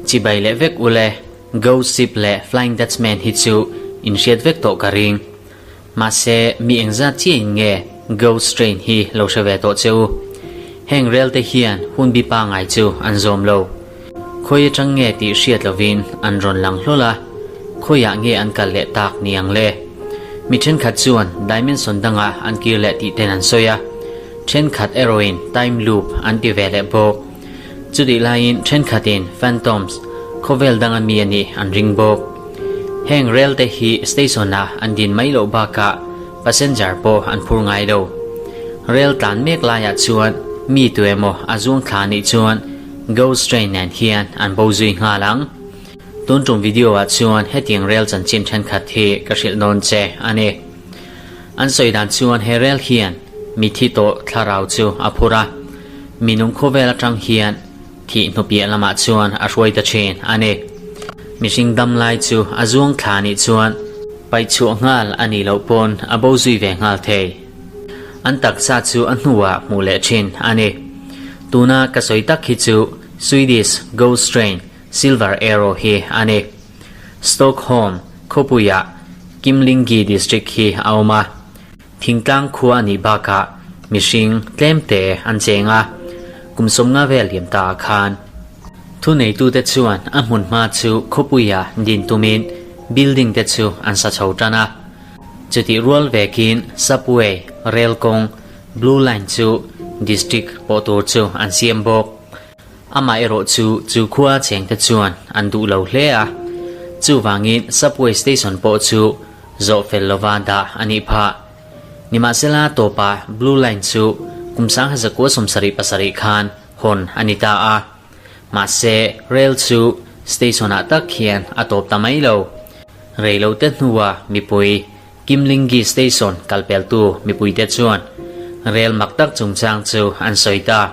Chibai leh vek ule, Ghost Ship leh Flying Dutchman hi chu in hriat vek tawh ka ring. Mahse, mi engzat chiahin nge Ghost Train hi lo hre ve tawh che u? Heng rel te hian hun bi pangai chu an zawm lo. Khawi atang nge tih hriat lovin an rawn lang hlawl a, khawiah nge an kal leh tak ni ang le? Mi thenkhat chuan dimension dangah an kir leh tih ten an sawi a, thenkhat erawhin time loop an ti ve leh bawk. Chutih laiin thenkhatin phantoms, khawvel danga mi a nih an ring bawk. Heng rel te hi station ah an din mai loh bakah passenger pawh an phur ngai lo. Rel tlan mek laiah chuan mi tu emaw a zuang thla nih chuan Ghost train nen hian an bo zui nghal ang. Tun tum video ah chuan hetiang rel chanchin thenkhat hi ka hrilh dawn che a ni. An sawi dan chuan he rel hian mithi tawh thlarau chu a phur a, minung khawvel atang hian thih hnupiah lamah chuan a hruai ta thin a ni. Mihring dam lai chu a zuang thla nih chuan paih chhuah nghal a nih loh pawn a bo zui ve nghal thei. An taksa chu a hnuah hmuh leh thin a ni. Tuna ka sawi tak hi chu Swedish Ghost Train Silver Arrow hi a ni. Stockholm khawpuiah Kimlingi District hi a awm a. Thingtlang khua a nih bakah mihring tlemte an cheng a, kum sawmnga vel liam ta ah khan thuneitute chuan a hmunhma chu khawpuiah din tumin building te chu an sa chho tan a. Chutih rual vekin subway, rel kawng, blue line chu district pawh tur chu an siam bawk. Amah erawh chu chu khua chengte chuan an duh lo hle a, chuvangin subway station pawh chu zawh fel lova dah a nih phah. Nimahsela tawpah blue line chu kum 1977 khan hawn a ni ta a. Mahse rail chu station ah tak hian a tawp ta mai lo. Rei lo te hnuah mipui Kimlingi station kalpeltu mipuite chuan rel mak tak chungchang chu an sawi ta.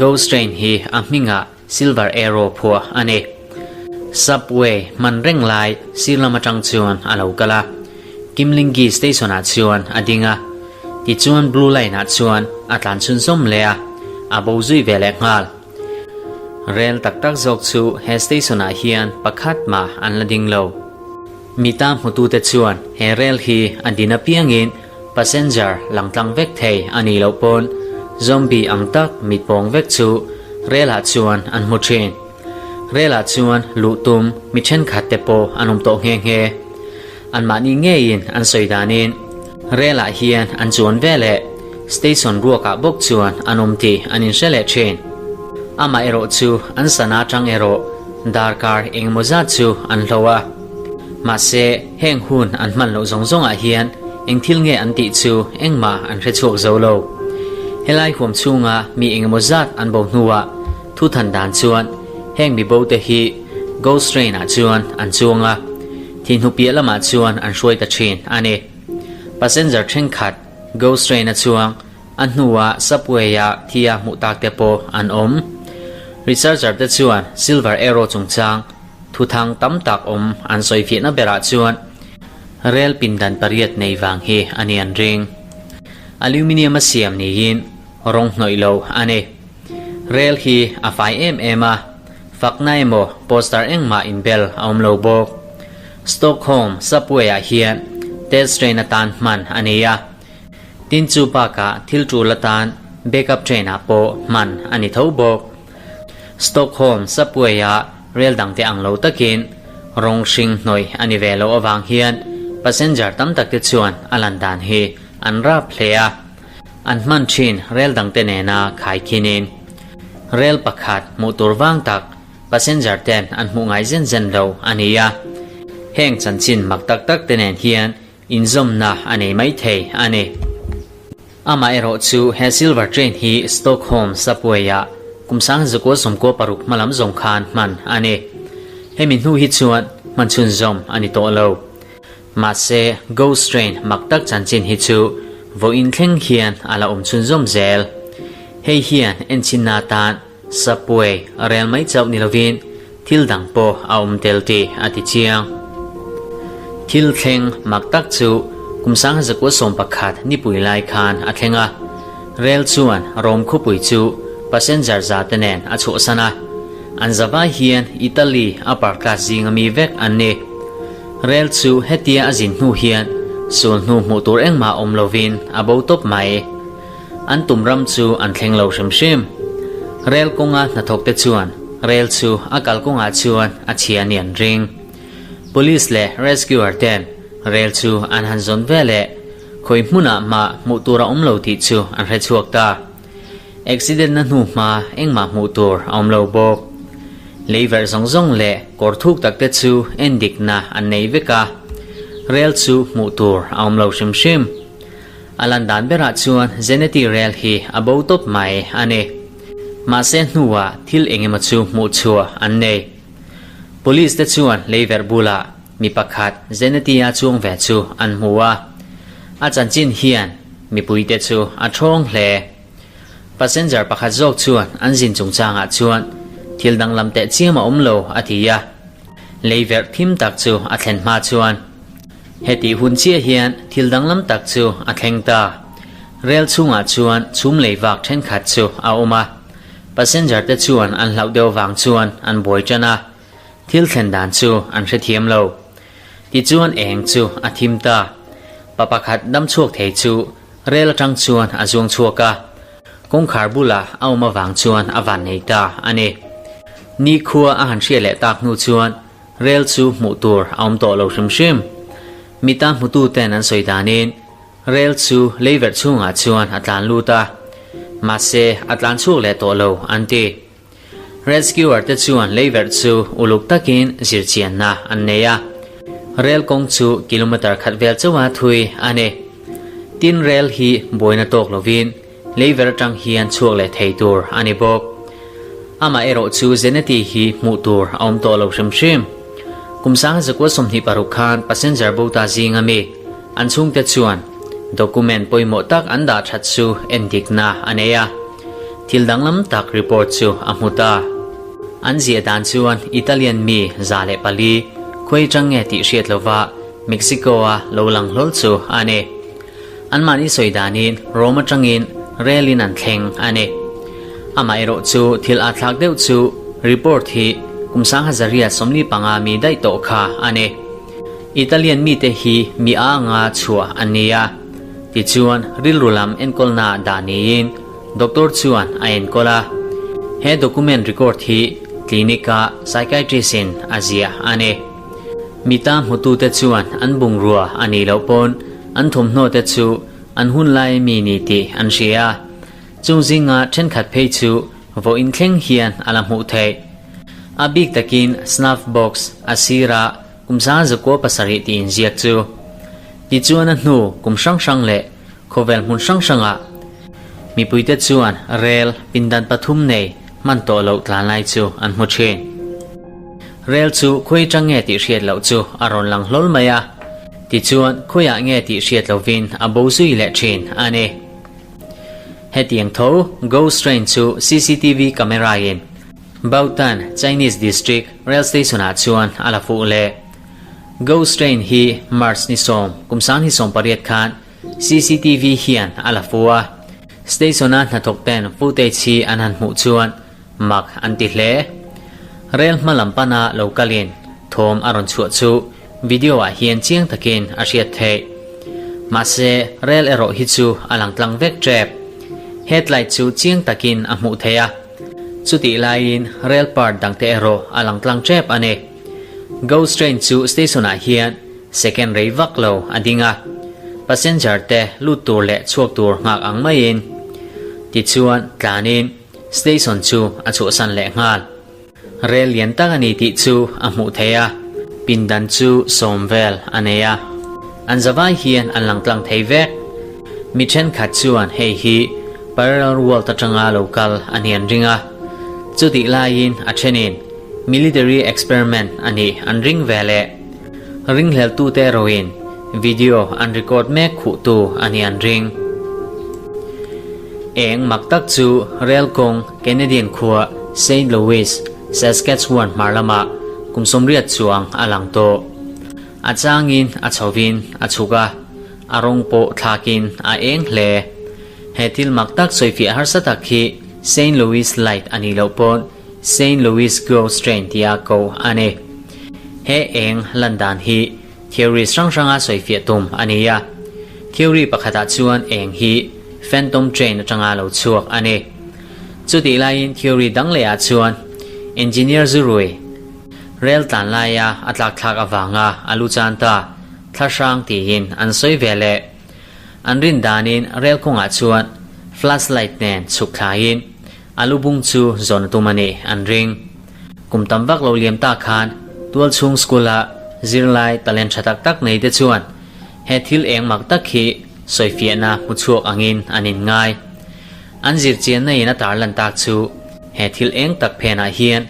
Ghost train hi a hmingah Silver Arrow phuah a ni. Subway hman reng lai sir lam atang chuan a lo kal a, Kimlingi station ah chuan a ding a, tichuan Blue Line ah chuan a tlan chhunzawm leh a, a bo zui ve leh nghal. Rel tak tak zawk chu he station ah hian pakhat mah an la ding lo. Mita hmutute chuan he rel hi a din apiangin passenger langtlang vek thei a nih loh pawn zombie ang tak mit pawng vek chu rel ah chuan an hmu thin. Rel ah chuan luh tum mi thenkhat te pawh an awm tawh nghe nghe. Anmahni ngeiin an sawi danin rel ah hian an chuan ve leh station ruak ah bawk chuan an awm tih an inhre leh thin. Amaherawh chu an sana atang erawh darkar engemaw zat chu an hlo a. Mahse heng hun an hman loh zawng zawng ah hian eng thil nge an tih chu engmah an hre chhuak zo lo. Helai huam chhunga mi engemaw zat an bo hnuah thu than dan chuan heng mi bo te hi ghost train ah chuan an chuang a. Thihnu piah lamah chuan an hruai ta thin a ni. Passenger thenkhat Ghost Train a chuang, a hnuah subway-ah thi a hmuh tak te pawh an awm. Researcher te chuan Silver Arrow chungchang thuthang tam tak awm an sawi fiahna berah chuan rel pindan pariat nei vang hi a ni an ring. Aluminium a siam niin rawng hnawih lo a ni. Rel hi a fai em em a. Fakna emaw poster engmah inbel a awm lo bawk. Stockholm subway-ah hian test train atan hman a ni a, tin chu bakah thil tul atan backup train-ah pawh hman a ni tho bawk. Stockholm subway-ah rel dangte ang lo takin rawng hring hnawih a ni ve loh avang hian passenger tam takte chuan a lan dan hi an rap hle a. An hman thin rel dangte nena khaikhinin rel pakhat hmuh tur vang tak passenger ten an hmuh ngai zen zen lo a ni a. Heng chanchin mak tak tak te nen hian inzawmna a nei mai thei a ni. Amaherawh chu he Silver Train hi Stockholm subway-ah kum 1996 hmalam zawng khan hman a ni. Hemi hnu hi chuan hman chhunzawm a ni tawh lo. Mahse, Ghost Train mak tak chanchin hi chu vawiin thleng hian a la awm chhunzawm zel. Hei hian enchinna atan Subway a rel mai chauh ni lovin thil dang pawh a awm tel tih a ti chiang. Thil thleng mak tak chu kum 1911 nipui lai khan a thleng a. Rel chuan Rome khawpui chu. passenger za te nen a chhuahsan a. An zavai hian Italy upper class zinga mi vek an ni. Rel chu hetia a zin hnu hian sul hnu hmuh tur engmah awm lovin a bo tawp mai. An tum ram chu an thleng lo hrim hrim. Rel kawnga hnathawk te chuan rel chu a kalkawngah chuan a chhia a ni an ring. Police leh rescuer ten rel chu an han zawn ve leh khawi hmunah mah hmuh tur a awm lo tih chu an hre chhuak ta. Accident na hnu hma engmah hmuh tur a awm lo bawk. Lei verh zawng zawng leh kawr thuk tak te chu en dikna an nei vek a, rel chu hmuh tur a awm lo hrim hrim. A lan dan berah chuan Zeneti rel hi a bo tawp mai a ni. Mahse hnuah thil engemaw chu hmuh chhuah an nei. Police te chuan leiverh bulah mi pakhat Zenatia chuang ve chu an hmu a, a chanchin hian mipuite chu a thawng hle. Passenger pakhat zawk chuan an zin chungchangah chuan thil danglam teh chiam a awm lo a ti a, leiverh thim tak chu a thlen hma chuan hetih hun chiah hian thil danglam tak chu a thleng ta. Rel chhungah chuan chhum leivak thenkhat chu a awm a. Passenger te chuan an hlauh deuh vang chuan an buai tan a, thil thlen dan chu an hrethiam lo. Tichuan eng chu a thim ta. Pa pakhat dam chhuak thei chu rel atang chuan a zuang chhuak a, kawngkhar bulah a awm avang chuan a van nei ta a ni. Nikhua a han hriat leh tak hnu chuan rel chu hmuh tur a awm tawh lo hrim hrim. Mita hmutu ten an sawi danin, Rel chu leiverh chhungah chuan a tlan lut a, mahse a tlan chhuak leh tawh lo an ti. Rescuer te chuan leiverh chu uluk takin zirchianna an nei a, rel kawng chu kilometer khat vel chauha thui a ni. Tin rel hi buaina tawk lovin leiverh atang hian chhuak leh thei tur a ni bawk. Amaherawh chu Zeneti hi hmuh tur a awm tawh lo hrim hrim. Kum 1926 khan passenger bo ta zinga mi an chhungte chuan document pawimawh tak an dah that chu endikna a nei a, thil danglam tak report chu a hmu ta. An ziah dan chuan Italian mi 104 khawi atang nge tih hriat lova Mexico-a lo lang hlawl chu a ni. Anmahni sawi danin Rome atangin rel in an thleng a ni. Amaherawh chu thil a thlak deuh chu report hi kum 1945 mi daih tawh kha a ni. Italian mite hi mi a anga chhuah an ni a, tichuan rilru lam enkawlna dah niin doctor chuan a enkawl a. He document record hi clinic-a psychiatrist in a ziah a ni. Mita hmutute chuan an bungrua a nih loh pawn an thawmhnaw te chu an hun lai mi ni tih an hria a, chung zinga thenkhat phei chu vawiin thleng hian a la hmuh theih. A bik takin snuff box a sira kum 1907 tih inziak chu. Tichuan a hnu kum hrang hrang leh khawvel hmun hrang hrangah mipuite chuan rel pindan pathum nei hman tawh loh tlan lai chu an hmu thin. Rel chu khawi atang nge tih hriat loh chu a rawn lang hlawl mai a, tichuan khawiah nge tih hriat lovin a bo zui leh thin a ni. Hetiang tho Ghost Train chu cctv camera in Baotan Chinese District Rail Station ah chuan a la fuh leh. Ghost Train hi March ni sawm kum 2008 khan cctv hian a la fu a, station a hnathawk ten footage hi an han hmuh chuan Mak an ti hle. Rel hma lam pana lo kalin thawm a rawn chhuah chu video ah hian chiang takin a hriat theih. Mahse, rel erawh hi chu a lang tlang vek tep. Headlight chu chiang takin a hmuh theih a, chutih laiin rel part dangte erawh a lang tlang tep a ni. Ghost train chu station ah hian second rei vak lo a ding a, passenger te lut tur leh chhuak tur nghak ang maiin. Tichuan, tlanin. Station chu a chhuahsan leh nghal. Rel lian tak a ni tih chu a hmuh theih a, pindan chu sawm vel a nei a. An zavai hian an lang tlang thei vek. Mi thenkhat chuan hei hi parallel world atanga lo kal a ni an ring a. Chutih laiin a thenin military experiment a nih an ring ve leh. Ringhleltute erawhin video an record mek khuhtu a ni an ring. Eng mak tak chu rel kawng Canadian khua Saint Louis, Saskatchewan hmar lamah kum 80 chuang a lang tawh. A changin a chhovin a chhuk a, a rawng pawh thlakin a eng hle. He thil mak tak sawifiah harsa tak hi. Saint Louis Light a nih loh pawn Saint Louis Ghost Train tia ko a ni. He eng lan dan hi theories hrang hranga sawifiah tum a ni a. Theory pakhatah chuan eng hi Phantom Train atanga lo chhuak a ni. Chutih laiin theory dang lehah chuan Engineer Zurui rel tlan laia a tlak thlak avanga a lu chan ta thla hrang tiin an sawi ve leh. An rin danin rel kawngah chuan flashlight nen chhuk thlaiin a lu bung chu zawn a tum a nih an ring. Kum tam vak lo liam tak khan tualchhung school-a zirlai talent tha tak tak nei te chuan he thil eng mak tak hi sawifiahna hmu chhuak angin an inngai. An zirchianna in a tarlan tak chu he thil eng tak phenah hian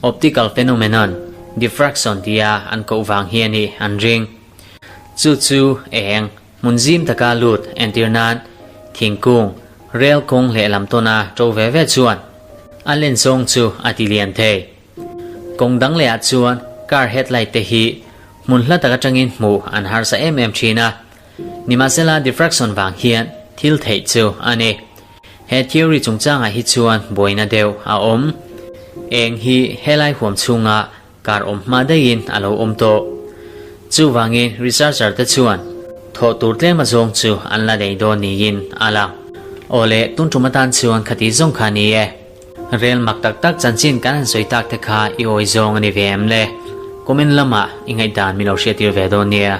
optical phenomenon, diffraction tia an koh vang hi a nih an ring. Chu chu eng hmun zim taka lut entir nan thingkung, rel kawng lehlam tawna to ve ve chuan a len zawng chu a ti lian thei. Kawng dang lehah chuan car headlight te hi hmun hla tak atangin hmuh an harsa em em thin a, nimahsela diffraction vang hian thil theih chu a ni. He theory chungchangah hi chuan buaina deuh a awm. Eng hi helai huam chhunga Kar awm hma daihin a lo awm tawh. Chuvangin researcher te chuan thawh tur tlem azawng chu an la nei dawn niin a lang. Aw le, tun tum atan chuan khati zawng kha ni e. Rel mak tak tak chanchin kan han sawi tak te kha i awi zawng a ni ve em le? Comment lamah i ngaihdan min lo hriattir ve dawn nia.